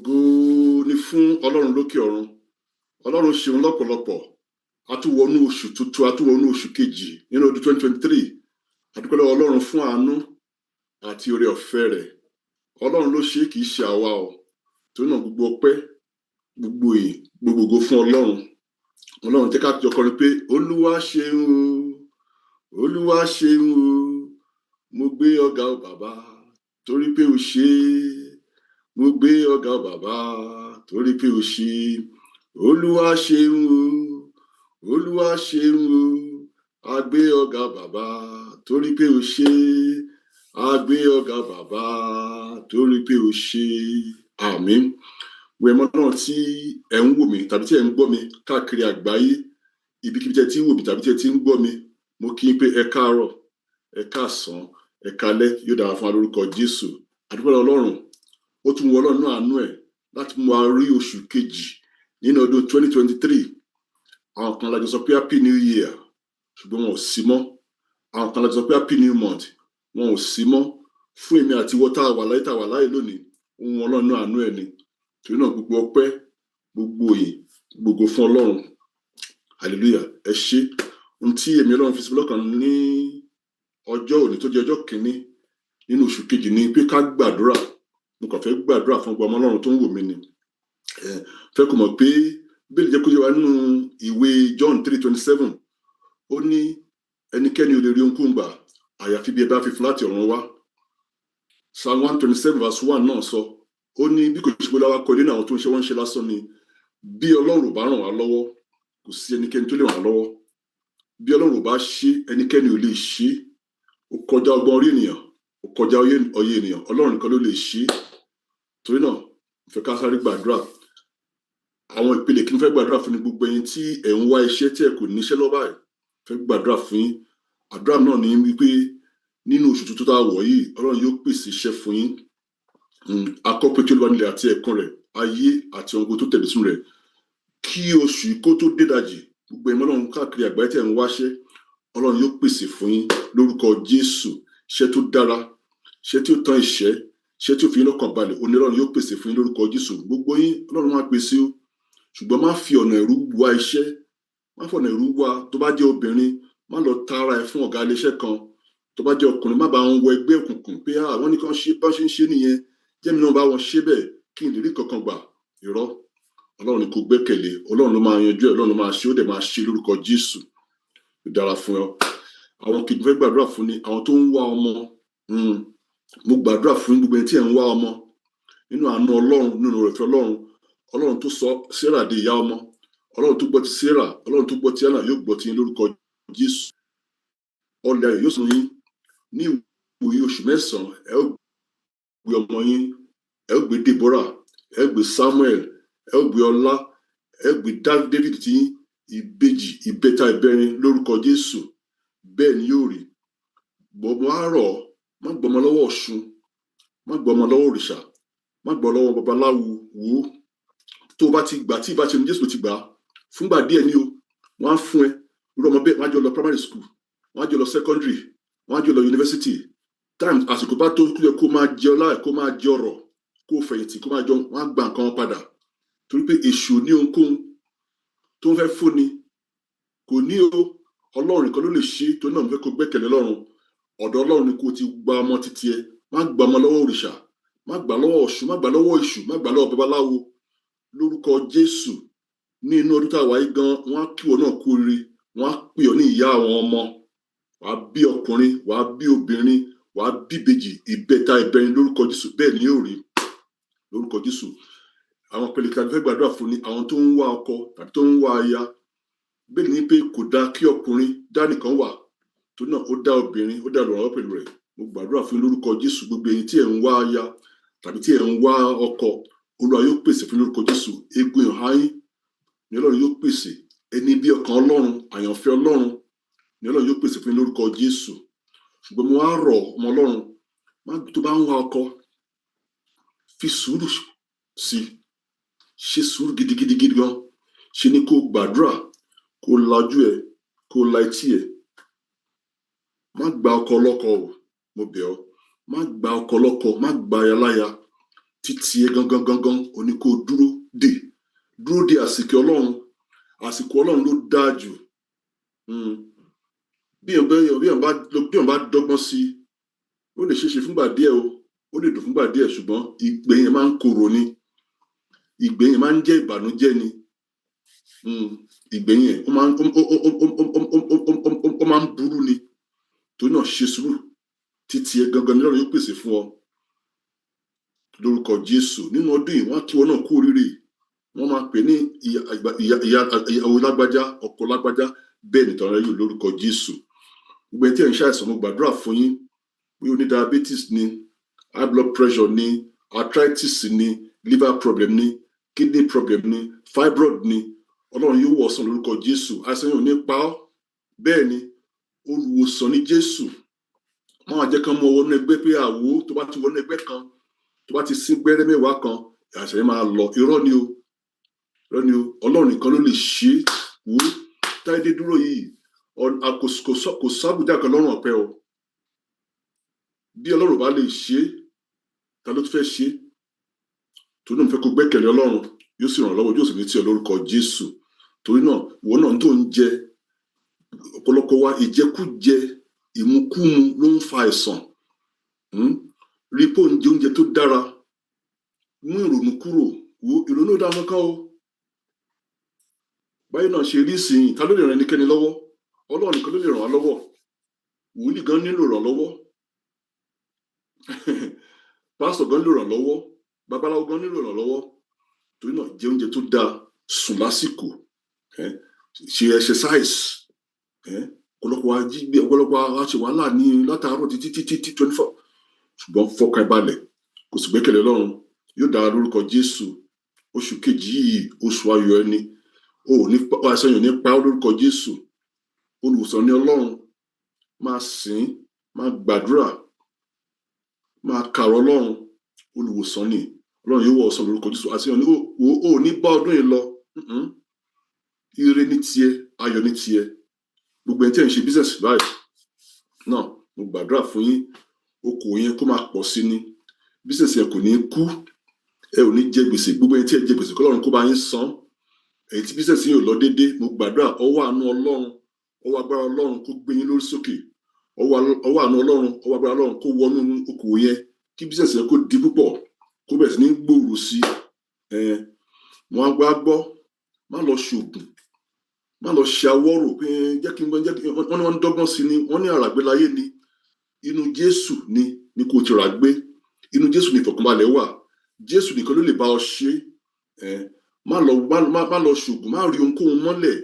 Ògo ni fún Ọlọ́run lókè ọ̀run. Ọlọ́run ṣeun lọ́pọ̀lọpọ̀. A tún wọnú oṣù tuntun, a tún wọnú oṣù kejì nínú ọdún 2023. A dúpẹ́ lọ́wọ́ Ọlọ́run fún àánú àti oore ọ̀fẹ́ rẹ̀. Ọlọ́run ló ṣe é, kì í ṣe àwa o. Torí náà, gbogbo ọpẹ́, gbogbo ìyìn, gbogbo ògo fún Ọlọ́run. Ọlọ́run jẹ́ ká jọ kọrin pé Olúwa ṣeun o, Olúwa ṣeun o, mo gbé ọ ga o bàbá torí pé o ṣe é. Mo gbé ọ ga o bàbá torí pé o ṣe é. Olúwa ṣeun o, Olúwa ṣeun o, a gbé ọ ga bàbá torí pé o ṣe é. A gbé ọ ga bàbá torí pé o ṣe é. Àmín. Wẹ̀mọ́ náà tí ẹ̀ ń wò mí tàbí tí ẹ̀ ń gbọ́ mi káàkiri àgbáyé, ibikíbi tí ẹ ti ń wò mí tàbí tí ẹ ti ń gbọ́ mi, mo kí yín pé ẹ káàárọ̀, ẹ káàsán, ẹ káalẹ́. Yóò dára fún wa lórúkọ Jésù. Àdúgbò Ọlọ́run, ó tún wọ Ọlọ́run náà àánú ẹ̀ láti mú wa rí oṣù kejì nínú ọdún 2023. Àwọn kan la jọ sọ pé happy new year, ṣùgbọ́n wọn ò sí mọ́. Àwọn kan la jọ sọ pé happy new month, wọn ò sí mọ́. Fún èmi àti ìwọ tá a wà láyé, tá a wà láyé lónìí, ohun Ọlọ́run náà àánú ẹ̀ ni. Torí náà, gbogbo ọpẹ́, gbogbo ìyìn, gbogbo fún Ọlọ́run. Hallelujah. Ẹ ṣé. Ohun tí èmi Ọlọ́run fi sí mi lọ́kàn ní ọjọ́ òní tó jẹ́ ọjọ́ kìíní nínú oṣù kejì ni pé ká gbàdúrà. Mo kàn fẹ́ gbàdúrà fún gbogbo ọmọ Ọlọ́run tó ń wò mí ni. Ẹ fẹ́ kó mọ̀ pé Bíbélì jẹ́ kó yé wa nínú ìwé John 3:27. Ó ní ẹnikẹ́ni ò lè rí ohunkóhun gbà àyàfi bí ẹ bá fi fún láti ọ̀run wá. Psalm 127 verse 1 náà sọ, ó ní bí kò ṣe pé Olúwa kọ́ ilé náà, àwọn tó ń ṣe wọ́n ń ṣe lásán ni. Bí Ọlọ́run ò bá ràn wá lọ́wọ́, kò sí ẹnikẹ́ni tó lè ràn wá lọ́wọ́. Bí Ọlọ́run ò bá ṣe, ẹnikẹ́ni ò lè ṣe. Ó kọjá ọgbọ́n orí ènìyàn, ó kọjá òye ènìyàn. Ọlọ́run nìkan ló lè ṣe. Torí náà, mo fẹ́ ká sáré gbàdúrà. Àwọn ìpele kí n fẹ́ gbàdúrà fún ni gbogbo ẹ̀yin tí ẹ̀ ń wá iṣẹ́ tí ẹ kò níṣẹ́ lọ́wọ́ báyìí, fẹ́ gbàdúrà fún yín. Àdúrà náà ní wípé nínú oṣù tuntun tá a wọ̀ yìí, Ọlọ́run yóò pèsè iṣẹ́ fún yín. Akọ́ pé tí Olúwa nílẹ̀ àti ẹ̀kún rẹ̀, ayé àti ohun gbogbo tó tẹ̀lé sínú rẹ̀. Kí oṣù yìí kó tó dédajì, gbogbo ẹ̀yin Ọlọ́run káàkiri àgbáyé tí ẹ̀ ń wáṣẹ́, Ọlọ́run yóò pèsè fún yín lórúkọ Jésù. Iṣẹ́ tó dára, iṣẹ́ tí ó tán ìṣẹ́, iṣẹ́ tí ó fi yín lọ́kàn balẹ̀, òní Ọlọ́run yóò pèsè fún yín lórúkọ Jésù. Gbogbo yín, Ọlọ́run máa pèsè o, ṣùgbọ́n má fi ọ̀nà ẹ̀rú wá iṣẹ́, má fi ọ̀nà ẹ̀rú wá. Tó bá jẹ́ obìnrin, má lọ ta ara ẹ fún ọ̀gá iléeṣẹ́ kan. Tó bá jẹ́ ọkùnrin, má bá wọn wọ ẹgbẹ́ òkùnkùn pé àwọn nìkan ṣe bá ṣe ń ṣe nìyẹn, jẹ́mi náà bá wọn ṣe bẹ́ẹ̀ kí n lè rí kankan gbà. Irọ́. Ọlọ́run ni kò gbẹ́kẹ̀lé. Ọlọ́run ló máa yanjú ẹ̀, Ọlọ́run ló máa ṣe, ó dẹ̀ máa ṣe lórúkọ Jésù. Ó dára fún ọ. Àwọn kejì fẹ́ gbàdúrà fún ni àwọn tó ń wá ọmọ. Mo gbàdúrà fún gbogbo ẹni tí ẹ̀ ń wá ọmọ. Nínú àánú Ọlọ́run, nínú ìfẹ́ Ọlọ́run, Ọlọ́run tó sọ Sarah di ìyá ọmọ, Ọlọ́run tó gbọ́ ti Sarah, Ọlọ́run tó gbọ́ ti Hannah, yóò gbọ́ ti yín lórúkọ Jésù. Ọlẹ̀ ayọ̀ yóò sùn yín ní ìwòye oṣù 9. Ẹ ó gbé ọmọ yín, ẹ ó gbé Deborah, ẹ ó gbé Samuel, ẹ ó gbé Ọlá, ẹ ó gbé David tí yín, ìbejì, ìbẹta, ìbẹrin lórúkọ Jésù. Bẹ́ẹ̀ ni yóò rí. Gbọmọ àárọ̀, má gbọmọ lọ́wọ́ Ọ̀ṣun, má gbọmọ lọ́wọ́ òrìṣà, má gbọ́ lọ́wọ́ babaláwo. Wò ó, tó o bá ti gbà, tí ìbá ṣe ní Jésù ti gbà á fúngbà díẹ̀ ní o, wọ́n á fún ẹ irú ọmọ bẹ́ẹ̀, wọ́n á jọ lọ primary school, wọ́n á jọ lọ secondary, wọ́n á jọ lọ university. Time àsìkò bá tó kúlẹ̀ kó máa jẹ ọlá ẹ̀, kó máa jẹ ọrọ̀, kó fẹ̀yìntì, kó máa jọ, wọ́n á gba nǹkan wọn padà, torí pé èṣù ní ohunkóhun tó ń fẹ́ fúnni kò ní o. Ọlọ́run nìkan ló lè ṣe. Torí náà, mo fẹ́ kó gbẹ́kẹ̀lé Ọlọ́run. Ọ̀dọ̀ Ọlọ́run ni kó ti gba ọmọ títí ẹ. Má gba ọmọ lọ́wọ́ òrìṣà, má gbà lọ́wọ́ Ọ̀ṣun, má gbà lọ́wọ́ èṣù, má gbà lọ́wọ́ babaláwo. Lórúkọ Jésù, ní inú ọdún tá a wà yìí gan, wọ́n á kí wọn náà kú oríire, wọ́n á pè ọ́ ní ìyá àwọn ọmọ. Wàá bí ọkùnrin, wàá bí obìnrin, wàá bí ìbejì, ìbẹta, ìbẹrin lórúkọ Jésù. Bẹ́ẹ̀ ni yóò rí lórúkọ Jésù. Àwọn pẹ̀lẹ́ tí a fẹ́ gbàdúrà fún ni àwọn tó ń wá ọkọ tàbí tó ń wá aya. Bẹ́ẹ̀ ni pé kò dáa kí ọkùnrin dá nìkan wà, tó náà ó dá obìnrin, ó dá olùrànlọ́wọ́ pẹ̀lú rẹ̀. Mo gbàdúrà fún yín lórúkọ Jésù, gbogbo ẹ̀yin tí ẹ̀ ń wá aya tàbí tí ẹ̀ ń wá ọkọ, Olúwa yóò pèsè fún yín lórúkọ Jésù. Egun ìhà yín ni Ọlọ́run yóò pèsè. Ẹni bí ọkàn Ọlọ́run, àyànfẹ́ Ọlọ́run ni Ọlọ́run yóò pèsè fún yín lórúkọ Jésù. Ṣùgbọ́n mo wá rọ̀ ọmọ Ọlọ́run, má tó bá ń wá ọkọ, fi sùúrù sí, ṣe sùúrù gidigidi gidi gan. Ṣe ni kó gbàdúrà, kó lajú ẹ, kó la etí ẹ. Má gba ọkọ ọlọ́kọ o, mo bẹ̀ ọ́, má gba ọkọ ọlọ́kọ, má gba aya láya. Tí Títí ẹ gangan gangan òní kó dúró dè, dúró de àsìkò Ọlọ́run. Àsìkò Ọlọ́run ló dáa jù. Bí èèyàn bá dọ́gbọ́n sí i, ó lè ṣeéṣe fúngbà díẹ̀ o, ó lè dùn fúngbà díẹ̀, ṣùgbọ́n ìgbẹ̀yìn máa ń korò ni, ìgbẹ̀yìn máa ń jẹ́ ìbànújẹ́ ni. Ìgbẹ̀yìn ẹ̀ ó máa ń burú ni. Torí náà, ṣe sùúrù, títí ẹ gangan ní Ọlọ́run yóò pèsè fún ọ lórúkọ Jésù. Nínú ọdún yìí, wọ́n á kí wọn náà kú oríire, wọ́n máa pè ní ìyá ìyàwó lágbájá, ọkọ lágbájá. Bẹ́ẹ̀ nìtàn rẹ yóò lórúkọ Jésù. Gbogbo ẹni tí ẹ̀ ń ṣàìsàn, mo gbàdúrà fún yín, bí o ní diabetes ni, high blood pressure ni, arthritis ni, liver problem ni, kidney problem ni, fibroid ni, Ọlọ́run yóò wò ọ́ sàn lórúkọ Jésù. Àìsàn yóò ní pa ọ́. Bẹ́ẹ̀ ni, olùwòsàn ní Jésù. Wọ́n á jẹ́ kán mú ọwọ́ nínú ẹgbẹ́ pé àwo tó bá ti wọnú ẹgbẹ́ kan, tó bá ti sín gbẹ́rẹ́ 10 kan, àìsàn yẹn máa lọ. Irọ́ ni o, irọ́ ni o. Ọlọ́run nìkan ló lè ṣe é. Wò ó, táyé dúró yìí, kò sábùjá kan lọ́rùn ọ̀pẹ o. Bí Ọlọ́run bá lè ṣe é, ta ló tún fẹ́ ṣe é? Torí náà, mo fẹ́ kó gbẹ́kẹ̀lé Ọlọ́run, yóò sì ràn ọ́ lọ́wọ́, yóò sì ní tì ọ́ lórúkọ Jésù. Torí náà, ìwọ náà tó ń jẹ, ọ̀pọ̀lọpọ̀ wa, ìjẹkújẹ, ìmukúmu ló ń fa àìsàn. Rí pé ò ń jẹ oúnjẹ tó dára, mú ìrònú kúrò. Wo, ìrònú ò dáa kankan o. Báyìí náà ṣe rí sìn, ta ló lè ràn ẹnikẹ́ni lọ́wọ́? Ọlọ́run nìkan ló lè ràn wá lọ́wọ́. Wòlíì gan nílò ìrànlọ́wọ́, pásítọ̀ gan nílò ìrànlọ́wọ́, babaláwo gan nílò ìrànlọ́wọ́. Torí náà, jẹ oúnjẹ tó dáa, sùn lásìkò, ṣe exercise. Ọ̀pọ̀lọpọ̀ wa jí gbé, ọ̀pọ̀lọpọ̀ wa ṣe wàhálà ní látàárọ̀ títí títí tí 24, ṣùgbọ́n fọkàn ẹ balẹ̀, kò sì gbẹ́kẹ̀lé Ọlọ́run, yóò dára lórúkọ Jésù. Oṣù kejì yìí, oṣù ayọ̀ ẹni o ò ní, àìsàn yóò ní pa ọ́ lórúkọ Jésù. Olùwòsàn ní Ọlọ́run. Máa sìn, máa gbàdúrà, máa kàrọ̀ Ọlọ́run. Olùwòsàn ni Ọlọ́run, yóò wọ̀ ọ́ sàn lórúkọ Jésù. Àti ní o ò ní bá ọdún yìí lọ. Ire ní tiẹ̀, ayọ̀ ní tiẹ̀. Gbogbo ẹni tí ẹ̀ ń ṣe business báyìí náà, mo gbàdúrà fún yín, okòwò yẹn kó máa pọ̀ sí ni, business yẹn kò ní kú, ẹ ò ní jẹ gbèsè. Gbogbo ẹni tí ẹ jẹ gbèsè, kọ́lọ́run kó bá yín san. Èyí tí business yín ò lọ déédéé, mo gbàdúrà, ọwọ́ àánú Ọlọ́run, ọwọ́ agbára Ọlọ́run kó gbé yín lórí sókè. Ọwọ́ àánú Ọlọ́run, ọwọ́ agbára Ọlọ́run kó wọnú okòwò yẹn, kí business yẹn kó di púpọ̀, kó bẹ̀rẹ̀ sí ní gbòòrò sí ẹ. Wọn á gbá gbọ́. Má lọ ṣoògùn, má lọ ṣe awọ́rò pé jẹ́ kí n gbọ́, jẹ́ kí wọ́n ní wọ́n ń dọ́gbọ́n sí ni, wọ́n ní àràgbélayé ni. Inú Jésù ni kò ti rà gbé. Inú Jésù ni ìfọ̀kànbalẹ̀ wà. Jésù nìkan ló lè bá ọ ṣe ẹ. Má lọ má lọ ṣoògùn, má rí ohunkóhun mọ́lẹ̀,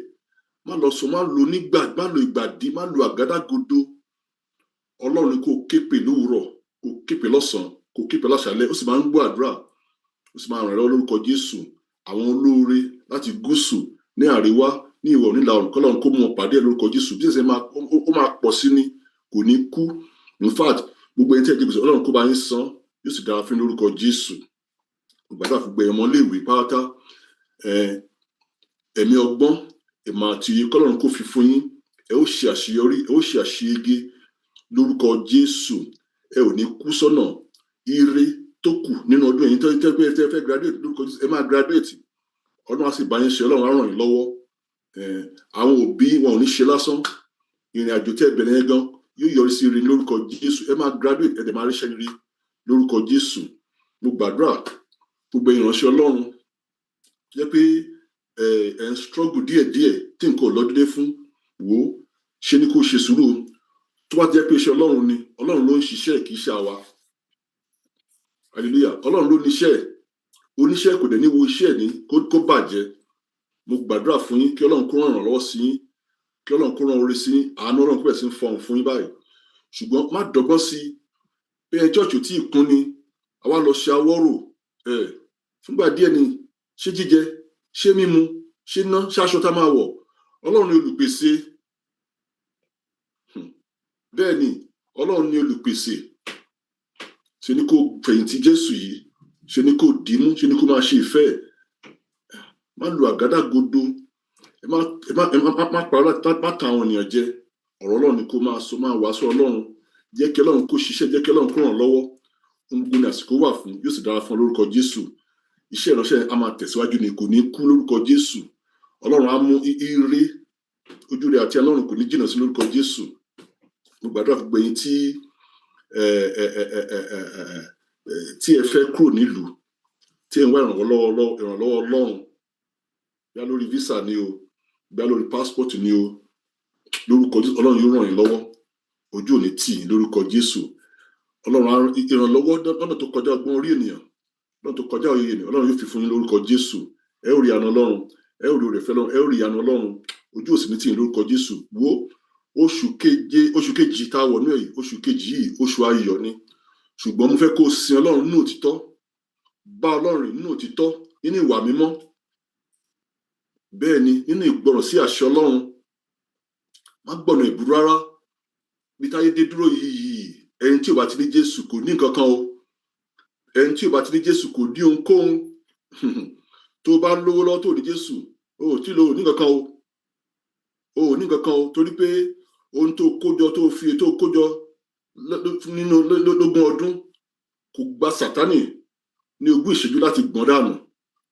má lọ sọ, má lo nígbà, má lo ìgbàdí, má lo àgádágodo. Ọlọ́run ni kò képe lówùúrọ̀, kò képe lọ́sàn-án, kò képe láṣálẹ́. Ó sì máa ń gbọ́ àdúrà, ó sì máa ràn ẹ́ lọ́wọ́ lórúkọ Jésù. Àwọn olóore láti gúúsù, ní àríwá, ní ìwọ̀, nílà oòrùn, kọ́lọ́run kó mú wọn pàdé ẹ̀ lórúkọ Jésù. Bí ẹsẹ̀ máa ó máa pọ̀ sí ni, kò ní kú. In fact, gbogbo ẹni tí ẹ jẹ gbèsè, Ọlọ́run kó bá yín san, yóò sì dára fún yín lórúkọ Jésù. Gbàdúrà fún gbogbo ọmọléèwé pátá, ẹ̀mí ọgbọ́n, ìmọ̀ àti òye, kọ́lọ́run kó fi fún yín. Ẹ ó ṣe àṣeyọrí, ẹ ó ṣe àṣeyege lórúkọ Jésù. Ẹ ò ní kú sọ́nà. Ire tó kù nínú ọdún yìí, tẹ́ pé ẹ fẹ́ graduate, lórúkọ Jésù, ẹ máa graduate. Ọlọ́run á sì bá yín ṣe, Ọlọ́run á ràn yín lọ́wọ́. Àwọn òbí wọn ò ní ṣe lásán. Ìrìn àjò tẹ́ ẹ bẹ̀rẹ̀ yẹn gan yóò yọrí sí ire lórúkọ Jésù. Ẹ máa graduate, ẹ dẹ̀ máa ríṣẹ́ rere lórúkọ Jésù. Mo gbàdúrà, gbogbo ìránṣẹ́ Ọlọ́run jẹ́ pé ẹ ń struggle díẹ̀díẹ̀ tí nǹkan ò lọ déédéé fún, wò ó, ṣe ni kó ṣe sùúrù. Tó bá jẹ́ pé iṣẹ́ Ọlọ́run ni, Ọlọ́run ló ń ṣiṣẹ́, kì í ṣe àwa. Hallelujah! Ọlọ́run ló níṣẹ́ ẹ̀, oníṣẹ́ kò dẹ̀ ní wo iṣẹ́ ẹ̀ ní kó bàjẹ́. Mo gbàdúrà fún yín, kí Ọlọ́run kó ràn ìrànlọ́wọ́ sí yín, kí Ọlọ́run kó ràn oore sí yín, àánú Ọlọ́run kó bẹ̀rẹ̀ sí ń fọhùn fún yín báyìí. Ṣùgbọ́n má dọ́gbọ́n sí i pé ẹ church ò tí ì kún ni, àwa lọ ṣe awọ́rò ẹ fúngbà díẹ̀ ni. Ṣé jíjẹ, ṣé mímu, ṣé ná, ṣé aṣọ tá máa wọ̀, Ọlọ́run ni olùpèsè. Bẹ́ẹ̀ ni, Ọlọ́run ni olùpèsè. Ṣe ni kó fẹ̀yìntì Jésù yìí, ṣe ni kó dìímú, ṣe ni kó máa ṣe ìfẹ́ ẹ̀. Má lu àgádágodo, ẹ má parọ́ láti má tan àwọn ènìyàn jẹ. Ọ̀rọ̀ Ọlọ́run ni kó máa sọ, máa wàásù Ọlọ́run. Jẹ́ kí Ọlọ́run kó ṣiṣẹ́, jẹ́ kí Ọlọ́run kó ràn lọ́wọ́. Ohun gbogbo ní àsìkò wà fún. Yóò sì dára fún ọ lórúkọ Jésù. Iṣẹ́ ìránṣẹ́ a máa tẹ̀síwájú ni, kò ní kú lórúkọ Jésù. Ọlọ́run á mú ire ojú rẹ̀ àti Ọlọ́run kò ní jìnnà sí lórúkọ Jésù. Mo gbàdúrà fún gbogbo ẹ̀yin tí ẹ ẹ ẹ ẹ ẹ ẹ ẹ tí ẹ fẹ́ kúrò nílùú, tí ẹ ń wá ìrànlọ́wọ́ Ọlọ́run, bóyá lórí visa ni o, bóyá lórí passport ni o, lórúkọ Jésù, Ọlọ́run yóò ràn yín lọ́wọ́. Ojú ò ní tì yín lórúkọ Jésù. Ọlọ́run á ìrànlọ́wọ́ lọ́nà tó kọjá ọgbọ́n orí ènìyàn, lọ́nà tó kọjá òye ènìyàn, Ọlọ́run yóò fi fún yín lórúkọ Jésù. Ẹ ó rí àánú Ọlọ́run, ẹ ó rí oore ọ̀fẹ́ Ọlọ́run, ẹ ó rí ìyanu Ọlọ́run. Ojú ò sì ní tì yín lórúkọ Jésù. Wo oṣù keje, oṣù kejì tá a wọ̀ ní èyí, oṣù kejì yìí, oṣù ayọ̀ ni. Ṣùgbọ́n mo fẹ́ kó o sin Ọlọ́run nínú òtítọ́, bá Ọlọ́run rìn nínú òtítọ́, nínú ìwà mímọ́, bẹ́ẹ̀ ni nínú ìgbọràn sí àṣẹ Ọlọ́run. Má gbọ̀nà ìbúrú rárá. Bí táyé dé dúró yìí, ẹni tí ò bá ti ní Jésù kò ní nǹkan kan o. Ẹni tí ò bá ti ní Jésù kò ní ohunkóhun. Tó bá lówó lọ́wọ́ tó ní Jésù, o ò tí lo, ò ní nǹkan kan o, o ò ní nǹkan kan o, torí pé ohun tó kójọ, tó fi tó kójọ nínú lógún ọdún, kò gba Sátánì ní ogún ìṣẹ́jú láti gbọ́n dànù.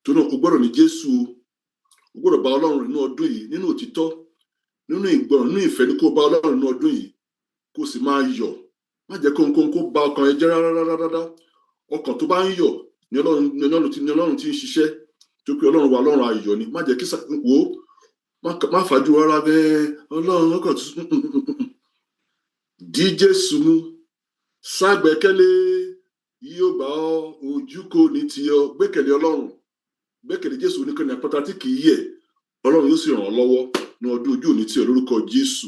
Tó náà, o gbọ́dọ̀ ní Jésù o. O gbọ́dọ̀ bá Ọlọ́run nínú ọdún yìí, nínú òtítọ́, nínú ìgbọràn, nínú ìfẹ́ ní kó bá Ọlọ́run nínú ọdún yìí, kó sì máa yọ̀. Má jẹ́ kó ohunkóhun kó ba ọkàn rẹ jẹ́ rárá rárá rárá. Ọkàn tó bá ń yọ̀ ní Ọlọ́run ti ń ṣiṣẹ́, tó pé Ọlọ́run wa, Ọlọ́run ayọ̀ ni. Má jẹ́ kí wò ó, má fàájú rárá. Bẹ́ẹ̀ Ọlọ́run ọkàn tó di Jésù mú, ságbẹ́kẹ̀lé, yóò gbà ọ́, ojú kò ní tì ọ́. Gbẹ́kẹ̀lé Ọlọ́run, gbẹ́kẹ̀lé Jésù oníkanni àpáta tí kì í yẹ̀. Ọlọ́run yóò sì ràn ọ́ lọ́wọ́ ní ọdún. Ojú òní tì ọ́ lórúkọ Jésù.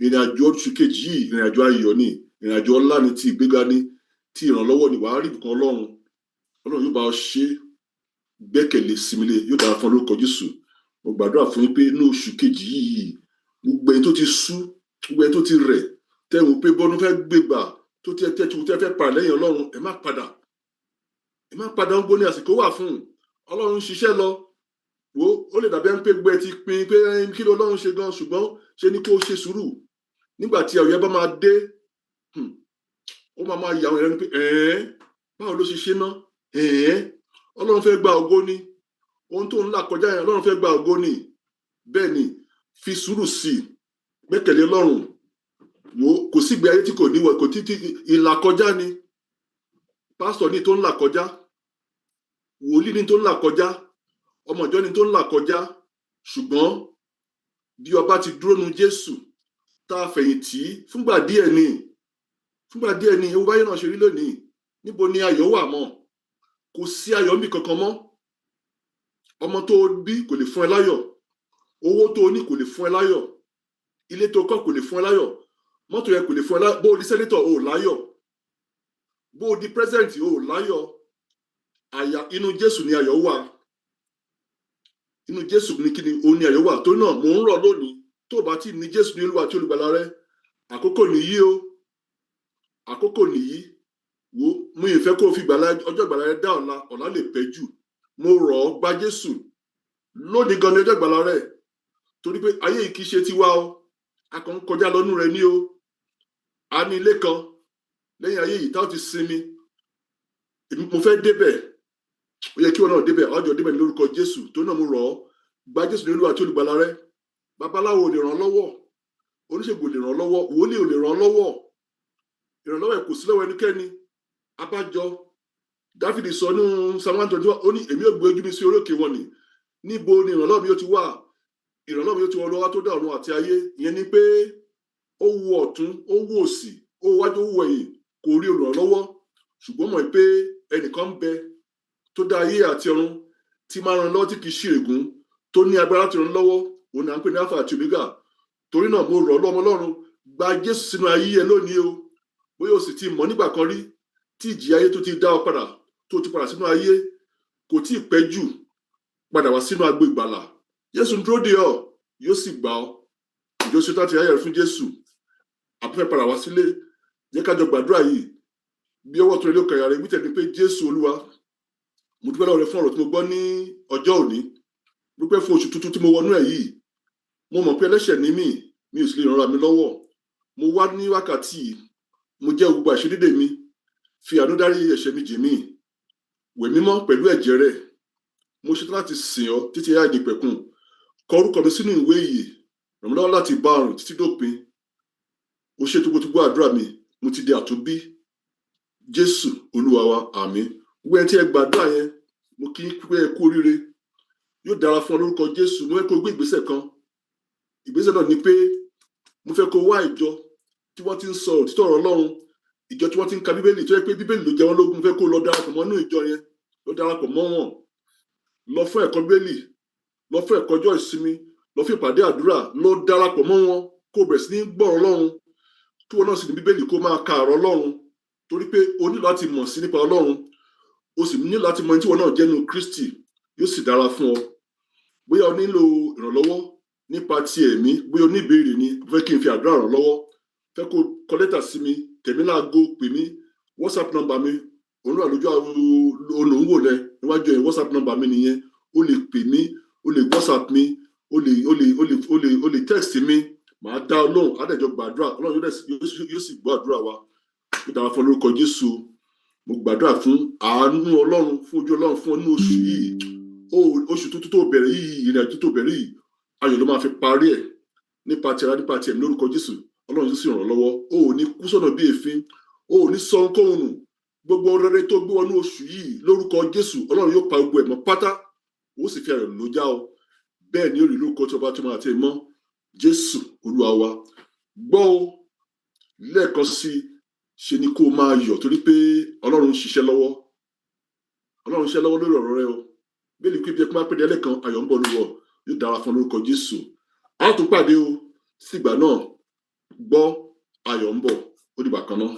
Ìrìn àjò oṣù kejì yìí, ìrìn àjò ayọ̀ ni, ìrìn àjò ọlá ni, ti ìgbéga ni, ti ìrànlọ́wọ́ ni. Wàá rí ìbùkún Ọlọ́run. Ọlọ́run yóò bá ọ ṣe. Gbẹ́kẹ̀lé, sinmi, yóò dára fún ọ lórúkọ Jésù. Mo gbàdúrà fún yín pé ní oṣù kejì yìí, gbogbo ẹni tó ti sú, gbogbo ẹni tó ti rẹ̀, tẹ́wọ̀n pé bọ́dún fẹ́ gbégbà tó tẹ́ tẹ́ tẹ́ fẹ́ padà lẹ́yìn Ọlọ́run, ẹ má padà, ẹ má padà. Ń gbóni àsìkò wà fún un. Ọlọ́run ń ṣiṣẹ́ lọ. Wo, ó lè dàbí ẹni pé gbogbo ẹ ti pin pé kí ló Ọlọ́run ṣe gan, ṣùgbọ́n ṣe ni kó o ṣe sùúrù. Nígbà tí ọ̀yẹ́ bá máa dé, ó máa máa yà àwọn èèyàn pé ẹ̀ẹ́n, báwo ló ṣe ṣe ná? Ẹ̀ẹ́n, Ọlọ́run fẹ́ gba ògo ni. Ohun tó ń là kọjá yẹn, Ọlọ́run fẹ́ gba ògo ni. Bẹ́ẹ̀ ni, fi sùúrù sí i, gbẹ́kẹ̀lé Ọlọ́run. Wo, kò sí ìgbé ayé tí kò níwọ̀ kò títí ìlà kọjá ni. Pásítọ̀ ní tó ń là kọjá, wòlíì ní tó ń là kọjá, ọmọ ìjọ ní tó ń là kọjá. Ṣùgbọ́n bí ọba ti dúró nu Jésù tá a fẹ̀yìntì fúngbà díẹ̀ ni, fúngbà díẹ̀ ni. Ewu báyìí náà ṣe rí lónìí, níbo ni ayọ̀ wà mọ́? Kò sí ayọ̀ níbì kankan mọ́. Ọmọ tó o bí kò lè fún ẹ láyọ̀, owó tó o ní kò lè fún ẹ láyọ̀, ilé tó kọ́ kò lè fún ẹ láyọ̀, mọ́tò yẹn kò lè fún ẹ láyọ̀. Bó o di senator, o ò láyọ̀. Bó o di president, o ò láyọ̀. Àyà inú Jésù ni ayọ̀ wà. Inú Jésù ní kíni òun ni ayọ̀ wà. Torí náà, mò ń rọ̀ lónìí, tó o bá tí ní Jésù ní Olúwa àti Olùgbàlà rẹ, àkókò nìyí o, àkókò nìyí. Wo, mú ìfẹ́ kó o fi gbàlà ọjọ́ ìgbàlà rẹ dá ọ̀la, ọ̀la lè pẹ́ jù. Mo rọ̀ ọ́, gba Jésù lónìí gan ni ọjọ́ ìgbàlà rẹ, torí pé ayé yìí kì í ṣe tiwa o. A kàn ń kọjá lọ́nú rẹ ní o. A ní ilé kan lẹ́yìn ayé yìí táwọn ti sinmi. Èmi mo fẹ́ débẹ̀, ó yẹ kí wọn náà débẹ̀, ọjọ́ débẹ̀ ní lórúkọ Jésù. Tó náà, mo rọ̀ ọ́, gba Jésù ní Olúwa àti Olùgbàlà rẹ. Babaláwo ò lè ràn ọ́ lọ́wọ́, oníṣègùn ò lè ràn ọ́ lọ́wọ́, wòlíì ò lè ràn ọ́ lọ́wọ́. Ìrànlọ́wọ́ ẹ̀ kò sí lọ́wọ́ ẹnikẹ́ni. Abájọ Dáfídì sọ ní Psalm 121, ó ní, "Èmi ò gbé ojú mi sí orí òkè wọn ni. Níbo ni ìrànlọ́wọ́ mi yóò ti wá? Ìrànlọ́wọ́ mi yóò ti wọ Olúwa tó dá ọ̀run àti ayé." Ìyẹn ni pé ó wo ọ̀tún, ó wo òsì, ó wo wájú, ó wo ẹ̀yìn, kò rí olùrànlọ́wọ́, ṣùgbọ́n mọ̀ pé ẹnìkan ń bẹ tó dá ayé àti ọ̀run, tí máa ràn lọ́wọ́, tí kì í ṣèrègùn, tó ní agbára láti ràn lọ́wọ́. Òun náà ń pè ní Alpha àti Omega. Torí náà, mo rọ̀ ọ́ lọ́mọ Ọlọ́run, gba Jésù sínú ayé ẹ lónìí o. Bóyá o sì ti mọ̀ nígbà kan rí, tí ìjì ayé tó ti dá ọ padà, tó ti padà sínú ayé, kò tí ì pẹ́ jù. Padà wá sínú agbo ìgbàlà. Jésù ń dúró dè ọ́, yóò sì gbà ọ́. Ìjọ ṣe láti ayé rẹ fún Jésù, àbúfẹ́ padà wá sílé? Jẹ́ ká jọ gbàdúrà yìí. Bí ọwọ́ tó lé lókè rẹ wí tẹ̀lé pé, "Jésù Olúwa, mo dúpẹ́ lọ́wọ́ rẹ fún ọ̀rọ̀ tí mo gbọ́ ní ọjọ́ òní. Dúpẹ́ fún oṣù tuntun tí mo wọnú ẹ̀ yìí. Mo mọ̀ pé ẹlẹ́ṣẹ̀ ní mí, mi ò sì lè ràn mi lọ́wọ́. Mo wá ní wákàtí yìí, mo jẹ́ gbogbo àìṣedédé mi. Fi àánú dárí ẹ̀ṣẹ̀ mi jì mí. Wẹ̀ mí mọ́ pẹ̀lú ẹ̀jẹ̀ rẹ. Mo ṣetán láti sìn ọ́ títí ayé àìnípẹ̀kun. Kọ orúkọ mi sínú ìwé ìyè. Ràn mí lọ́wọ́ láti bá ọ rìn títí dópin. O ṣé tó gbọ́ àdúrà mi. Mo ti di àtúnbí. Jésù Olúwa wa, àmín. Gbogbo ẹni tí ẹ gbàdúrà yẹn, mo kí yín pé ẹ kú oríire. Yóò dára fún ọ lórúkọ Jésù. Mo fẹ́ kó o gbé ìgbésẹ̀ kan. Ìgbésẹ̀ náà ni pé mo fẹ́ kó o wá ìjọ tí wọ́n ti ń sọ òtítọ́ ọ̀rọ̀ Ọlọ́run, ìjọ tí wọ́n ti ń ka Bíbélì, tó yẹ pé Bíbélì ló jẹ wọ́n lógún. Mo fẹ́ kó o lọ darapọ̀ mọ́ inú ìjọ yẹn, lọ darapọ̀ mọ́ wọn, lọ fún ẹ̀kọ́ Bíbélì, lọ fún ẹ̀kọ́ ọjọ́ ìsinmi, lọ fún ìpàdé àdúrà, lọ darapọ̀ mọ́ wọn, kó o bẹ̀rẹ̀ sí ní gbọ́rọ̀ Ọlọ́run, kí wọn náà sì ní Bíbélì, kó máa ka ọ̀rọ̀ Ọlọ́run, torí pé o nílò láti mọ̀ sí nípa Ọlọ́run, o sì nílò láti mọ ẹni tí wọn náà jẹ́ nínú Kristi. Yóò sì dára fún ọ. Bóyá o nílò ìrànlọ́wọ́ nípa ti ẹ̀mí, bóyá o ní ìbéèrè ni, fẹ́ kí n fi àdúrà ràn lọ́wọ́, fẹ́ kó kọ lẹ́tà sí mi, tẹ̀mí láago, pè mí. WhatsApp number mi òun wà lójú àwọn olóńwò lẹ níwájú ẹ̀. WhatsApp number mi nìyẹn. O lè pè mí, o lè WhatsApp mi, o lè text mi. Màá dá ọ lóhùn, á dẹ̀ jọ gbàdúrà. Ọlọ́run yóò sì gbọ́ àdúrà wa. Ó dára fún lórúkọ Jésù. Mo gbàdúrà fún àánú Ọlọ́run, fún ojú Ọlọ́run fún ọ ní oṣù yìí. Oṣù tuntun tó bẹ̀rẹ̀ yìí, ìrìn àjò tó bẹ̀rẹ̀ yìí, ayọ̀ ló máa fi parí ẹ̀, nípa ti ara, nípa ti ẹ̀mí, lórúkọ Jésù. Ọlọ́run yóò sì ràn ọ́ lọ́wọ́. O ò ní kú sọ́nà bí èéfín, o ò ní sọ ohunkóhun nù. Gbogbo rere tó gbé wọnú oṣù yìí, lórúkọ Jésù, Ọlọ́run yóò pa gbogbo ẹ̀ mọ́ pátá, ó sì fi ayọ̀ ló já ọ. Bẹ́ẹ̀ ni ó rí lórúkọ tí ọba tó máa tẹ̀ mọ́. Jésù Olúwa wa. Gbọ́ o, lẹ́ẹ̀kan sí i, ṣe ni kó o máa yọ̀, torí pé Ọlọ́run ń ṣiṣẹ́ lọ́wọ́. Ọlọ́run ń ṣiṣẹ́ lọ́wọ́ lórí ọ̀rọ̀ rẹ o. Bẹ́ẹ̀ ni pé bí ẹkún bá pẹ́ di alẹ́ kan, ayọ̀ ń bọ̀ lówùúrọ̀. Yóò dára fún lórúkọ Jésù. A ó tún pàdé o. Sígbà náà, gbọ́, ayọ̀ ń bọ̀. Ó dìgbà kan náà.